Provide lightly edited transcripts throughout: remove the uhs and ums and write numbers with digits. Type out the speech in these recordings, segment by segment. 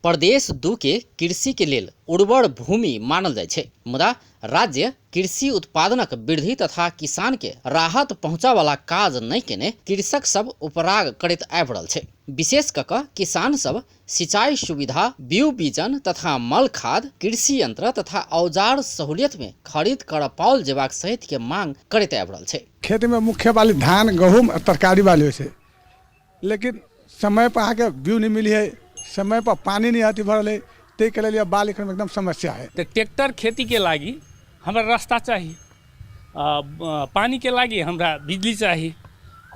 प्रदेश 2 के कृषि के लेल उर्वर भूमि मानल जाइ छै, मुदा राज्य कृषि उत्पादनक वृद्धि तथा किसान के राहत पहुंचावला काज नहि केने कृषक सब उपराग करैत आबि रहल छै। विशेष क कऽ किसान सब सिंचाई सुविधा, बीउ बीजन तथा मल खाद, कृषि यंत्र तथा औजार सहूलियत में खरीद कर पाओल जेबाक सहित के मांग करैत आबि रहल छै। खेत में मुख्य बाली धान, गहूम आ तरकारी बाली होइ छै, लेकिन समय पर अहाँके व्यू नहीं मिली है, समय पर पानी नहीं अथी भरल है, ताहिके लेल बाल एखन एकदम समस्या है। तऽ ट्रैक्टर खेतीके लागि हमरा रास्ता चाही, पानीके लागि हमरा बिजली चाही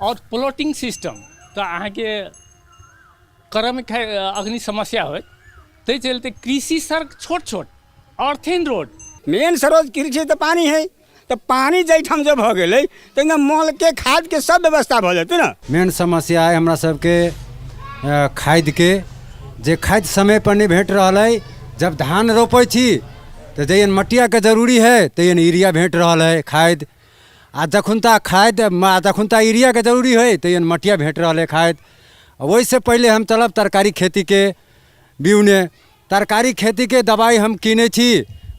और प्लॉटिंग सिस्टम तऽ अहाँके करऽमे अखनी समस्या होयत, ताहि चलते कृषि सड़क छोट छोट अर्थेन रोड। मेन स्रोत कृषि तऽ पानी है, तऽ पानी जाहिठाम जे भऽ गेलै तऽ एकदम मलके खादके सब व्यवस्था भऽ जेतै ने। मेन समस्या है हमरा सबके खादके, जे खाद समय पर नहि भेट रहल है। जब धान रोपै छी तऽ जहन मटियाके जरूरी है तहन यूरिया भेट रहल है खाद, आ जखुनता खाद जखुनता यूरियाके जरूरी है तहन मटिया भेट रहल है खाद। ओहिसँ पहिले हम चलब तरकारी खेतीके बिउने, तरकारी खेतीके दबाइ हम कीनै छी,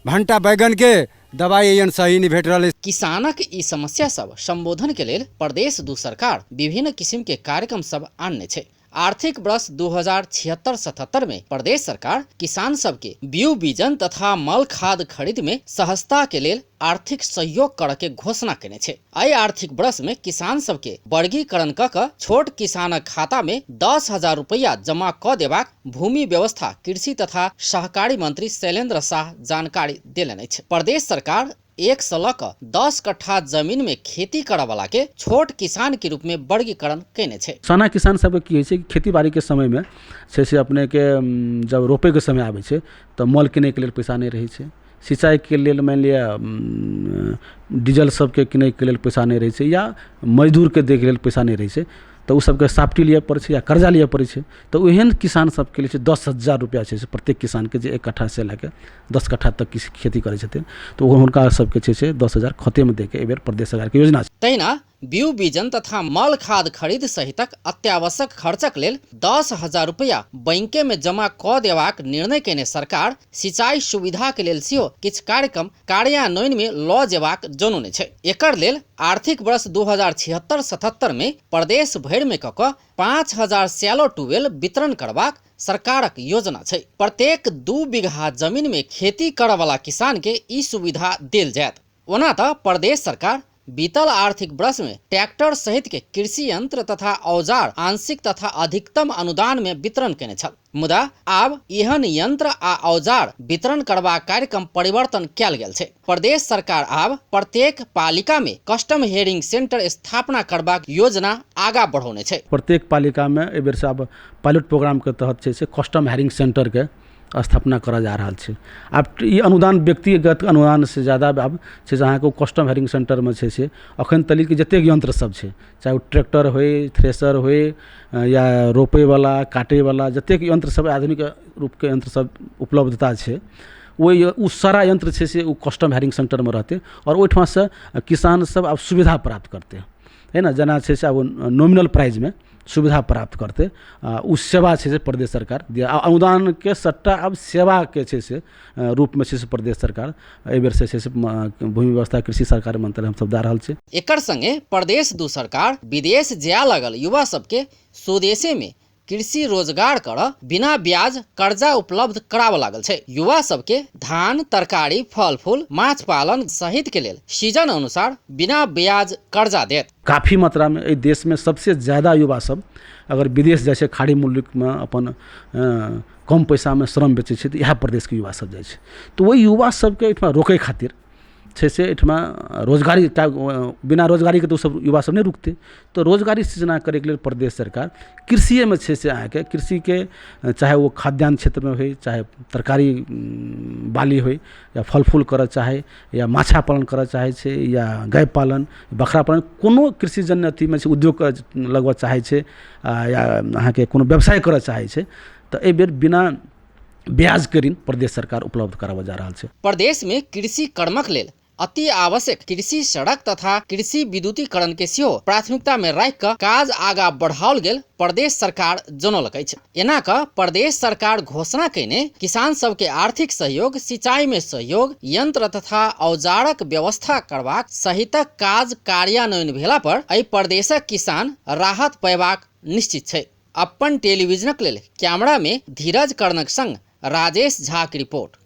भण्टा बैगनके दबाइ एहन सही नहि भेट रहल अछि। किसानक ई समस्या सब संबोधन के लेल प्रदेश 2 सरकार विभिन्न किसिम के कार्यक्रम सब आनने छै। आर्थिक वर्ष 2076-77 में प्रदेश सरकार किसान सब के बीउ बीजन तथा मल खाद खरीद में सहजता के लेल आर्थिक सहयोग कर के घोषणा केने छै। एहि आर्थिक वर्ष में किसान सब के वर्गीकरण क क छोट किसानक खाता में 10,000 रुपया जमा क देबाक भूमि व्यवस्था कृषि तथा सहकारी मंत्री शैलेंद्र शाह जानकारी देलनि अछि। प्रदेश सरकार 1 सँ लऽ कऽ 10 कट्ठा जमीन में खेती करऽ वाला के छोट किसान के रूप में वर्गीकरण केने छै। साना किसान सबके की होइ छै कि खेती बाड़ीके समयमे छै से अपनेके जब रोपैके समय आबै छै तऽ मल किनैके लेल पैसा नहि रहै छै, सिंचाइके लेल मानि लिअ डीजल सबके किनैके लेल पैसा नहि रहै छै या मजदूरके दैके लेल पैसा नहि रहै छै, तऽ ओ सबके साफ्टी लिअ पड़ै छै या कर्जा लिअ पड़ै छै। तऽ ओहन किसान सबके लेल छै 10,000 रुपैआ छै से प्रत्येक किसानके जे 1 कट्ठासँ लए कऽ 10 कट्ठा तक खेती करै छथिन तऽ ओ हुनका सबके छै से 10,000 खातेमे दैके एहिबेर प्रदेश सरकारके योजना छै। तहिना बीउ बीजन तथा मल खाद खरीद सहितक अत्यावश्यक खर्चक लेल 10,000 रुपैआ बैंके में जमा कऽ देबाक निर्णय केने सरकार सिंचाई सुविधा के लेल सेहो किछु कार्यक्रम कार्यान्वयन में लऽ जेबाक जनौने छै। एकर लेल आर्थिक वर्ष 2076-77 में प्रदेश भरि में कऽ कऽ 5,000 सैलो ट्यूबवेल वितरण करबाक सरकारक योजना छै। प्रत्येक 2 बीघा जमीन में खेती करऽ वाला किसान के ई सुविधा देल जायत। ओना तऽ प्रदेश सरकार बीतल आर्थिक वर्ष में ट्रैक्टर सहित के कृषि यंत्र तथा औजार आंशिक तथा अधिकतम अनुदान में वितरण केने छल, मुदा आब एहन यंत्र आ औजार वितरण करबाक कार्यक्रम परिवर्तन कयल गेल छै। प्रदेश सरकार आब प्रत्येक पालिका में कस्टम हेयरिंग सेंटर स्थापना करबाक योजना आगा बढ़ौने छै। प्रत्येक पालिका में एहि बेर से आब पायलट प्रोग्राम के तहत छै से कस्टम हायरिंग सेंटर के स्थापना करल जा रहल छै। आब ई अनुदान व्यक्तिगत अनुदान से ज़्यादा आब छै से अहाँके ओ कस्टम हायरिंग सेंटरमे छै से अखन तलिक जतेक यंत्र सब छै, चाहे ओ ट्रैक्टर होइ, थ्रेसर होइ या रोपैवला काटैवला, जतेक यंत्र सब आधुनिक रूपके यंत्र सब उपलब्धता छै ओहि ओ सारा यंत्र छै से ओ कस्टम हायरिंग सेंटरमे रहतै आओर ओहिठमासँ किसान सब आब सुविधा प्राप्त करतै, है ने। जेना छै से आब नॉमिनल प्राइजमे सुविधा प्राप्त करतै, ओ सेवा छै से प्रदेश सरकार दिया। आ अनुदानके सट्टा आब सेवाके छै से रूपमे छै से प्रदेश सरकार एहिबेर से छै से भूमि व्यवस्था कृषि सरकार मंत्रालय हमसब दए रहल छै। एकर संगे प्रदेश 2 सरकार विदेश जाय लगल युवा सबके स्वदेशे में कृषि रोजगार कर बिना ब्याज कर्जा उपलब्ध कराबऽ लागल छै। युवा सबके धान, तरकारी, फल फूल, माछ पालन सहित के लेल सीजन अनुसार बिना ब्याज कर्जा देत। काफी मात्रामे एहि देशमे सबसे ज्यादा युवा सब अगर विदेश जाइ छै, खाड़ी मुल्कमे अपन कम पैसामे श्रम बेचै छै तऽ इएह प्रदेशके युवा सब जाइ छै। तऽ ओहि युवा सबके एहिठमा रोकै खातिर छै से एहिठमा रोजगारी बिना रोजगारीके तऽ ओसब युवा सब नहि रुकतै। तऽ रोजगारी सृजना करैके लेल प्रदेश सरकार कृषिएमे छै से अहाँके कृषिके चाहे ओ खाद्यान्न क्षेत्रमे होइ, चाहे तरकारी बाली होइ या फल फूल करऽ चाहै या माछा पालन करऽ चाहै छै या गाय पालन, बकरा पालन, कोनो कृषिजन्य अथीमे छै उद्योग लगबऽ चाहै छै या अहाँके कोनो व्यवसाय करऽ चाहै छै तऽ एहिबेर बिना ब्याजके ऋण प्रदेश सरकार उपलब्ध कराबऽ जा रहल छै। प्रदेश में कृषि कर्मक लेल अति आवश्यक कृषि सड़क तथा कृषि विद्युतीकरण के सेहो प्राथमिकता में राखि कऽ काज आगा बढ़ाओल गेल प्रदेश सरकार जनौलक अछि। एना कऽ प्रदेश सरकार घोषणा कयने किसान सबके आर्थिक सहयोग, सिंचाई में सहयोग, यंत्र तथा औजारक व्यवस्था करबाक सहितक काज कार्यान्वयन भेला पर एहि प्रदेशक किसान राहत पयबाक निश्चित छै। अपन टेलीविजनक लेल कैमरा में धीरज कर्णक संग राजेश झा की रिपोर्ट।